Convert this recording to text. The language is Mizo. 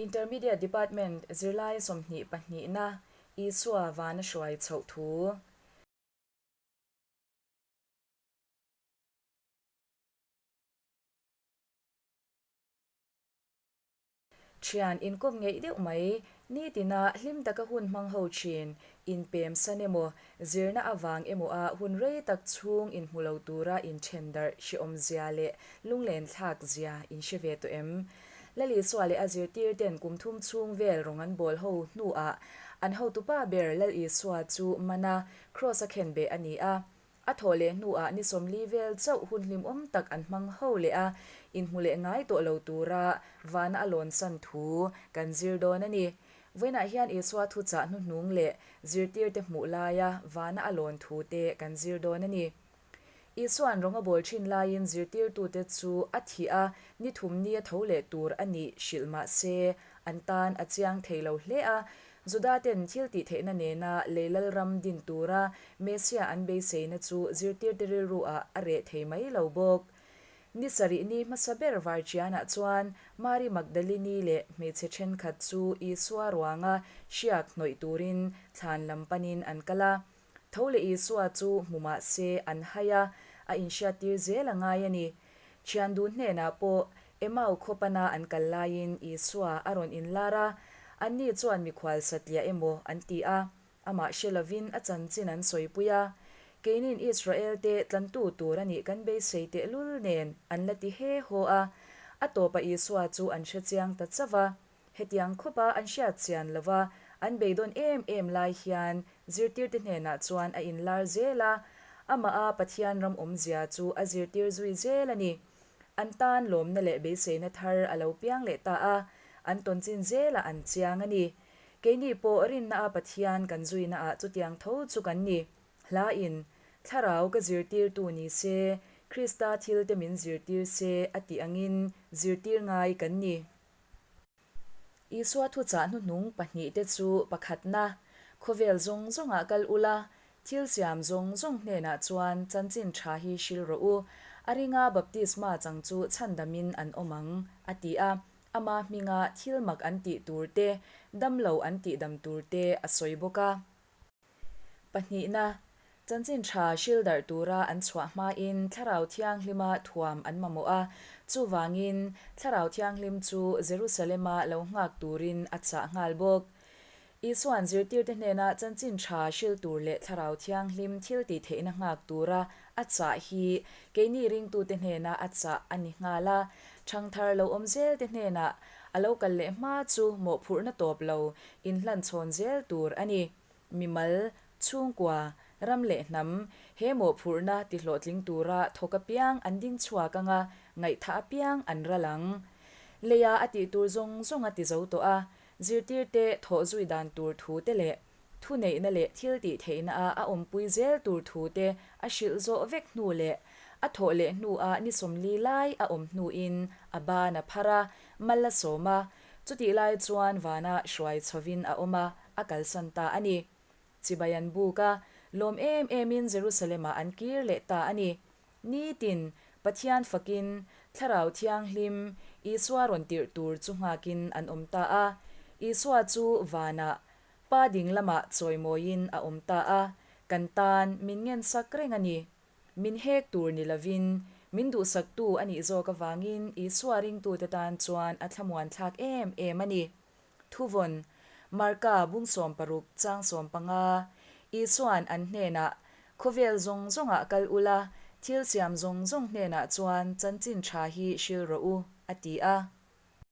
Intermediate Department zirlai 22 na Isua vana hruai chhoh thu. Thian inkawp ngeih deuh mai, nitina hlim taka hun hmang ho thin, inpem san emaw, zirna avang emaw a hun rei tak chhung inhmu lo tura inthen darh hrehawmzia leh lunglen thlak zia in hre ve tawh em? Lal Isua leh a zirtir ten kum thum chhung vel rawng an bawl ho hnuah an hotupa ber Lal Isua chu mana Kraws a khenbeh a ni a. A thawh leh hnuah ni 40 vel chauh hun hlimawm tak an hmang ho leh a, inhmu leh ngai tawh lo tura vana a lawnsan thu kan zir dawn a ni. Vawiinah hian Isua thuchah hnuhnung leh zirtirte hmuh laia vana a lawn thu te kan zir dawn a ni. Isua'n rawng a bawl thin laiin zirtirtute chu a thih a, ni thum ni a tho leh tur a nih hrilh mah se, an tan a chiang thei lo hle a. Judaten thil tih theihna nena lei lalram din tura Messiah an beiseina chu zirtirte rilruah a reh thei mai lo bawk. Ni sarih ni hmasa ber Varchianah chuan Mari Magdalini leh hmeichhe thenkhat chu Isua ruanga hriak hnawih turin thlan lam panin an kal a. Tho leh Isua chu hmu mah se an hai a, a inhriattir zel a ngai a ni. Thian duh hnenah pawh Emau khaw pana an kal laiin Isua a rawn inlar a, anni chuan mikhual satliah emaw an ti a, amah hre lovin a chanchin an sawipui a. Keinin Israelte tlantu tur a nih kan beisei tehlul nen an la ti he haw a, a tawpah Isua chu an hrechiang ta chauh a. Hetiang khawpa an hriat chian lova an beidawn em em lai hian zirtirte hnenah chuan a inlar zel a, amaha Pathian ram awmzia chu a zirtir zui zel a ni. An tan lawmna leh beiseina thar a lo piang leh ta a, an tawnchin zelah an chiang a ni. Keini pawh rinna-a Pathian kan zuinaah chutiang tho chu kan ni. Hla in, Thlarau ka zirtirtu ni se, Krista thilte min zirtir se a tih angin zirtir ngai kan ni. Isua thuchah hnuhnung pahnihte chu pakhatna, Khawvel zawng zawngah kal ula, thil siam zawng zawng hnenah chuan chanchin tha hi hril rawh u, a ringa baptisma chang chu chhandamin an awm ang, a ti a. Ama hminga thil mak an tih tur te, damlo an tihdam tur te a sawi bawk a. Pahnihna, chanchin tha hril darh tura an chhuah hmain Thlarau Thianghlima thuam an mamawh a, chuvangin Thlarau Thianghlim chu Jerusalema lo nghak turin a chah nghal bawk. Isua'n zirtirte hnena chanchin tha hril tur leh Thlarau Thianghlim thil tih theihna nghak tura a chah hi keini ringtute hnena a chah a ni nghal a, ṭhangthar lo awm zelte hnenah a lo kal leh hma chu mawhphurhna tawp lo inhlanchhawn zel tur a ni. Mimal, chhungkua, ram leh hnam, he mawhphurhna tihlawhtling tura thawk apiang an ding chhuak anga ngaihthah apiang an ral ang. Leia a tih tur zawng zawng a ti zo tawh a, zirtirte thawh zui dan tur thu te leh thuneihna leh thil tih theihna a a awmpui zel tur thu te a hrilh zawh vek hnu leh a thawh leh hnuah ni 40 lai a awm hnuin a ban a phar a, mal a sawm a, chutih lai chuan vana hruai chhovin a awm a, a kalsan ta a ni. Chibai an buk a, lawm em emin Jerusalem-ah an kir leh ta a ni. Nitin, Pathian fakin, Thlarau Thianghlim, Isua rawn tirh tur chu nghakin an awm ta a. Isua chu vanah, Pa ding lamah chawimawiin a awm ta a, kan tan min ngensak reng a ni. Min hek tur ni lovin, min duhsaktu a nih zawk avangin Isua ringtute tan chuan a thlamuanthlak em em a ni. Thuvawn, Marka bung 16 chang 15, Isua'n an hnenah, Khawvel zawng zawngah kal ula, thil siam zawng zawng hnenah chuan chanchin tha hi hril rawh u, a ti a.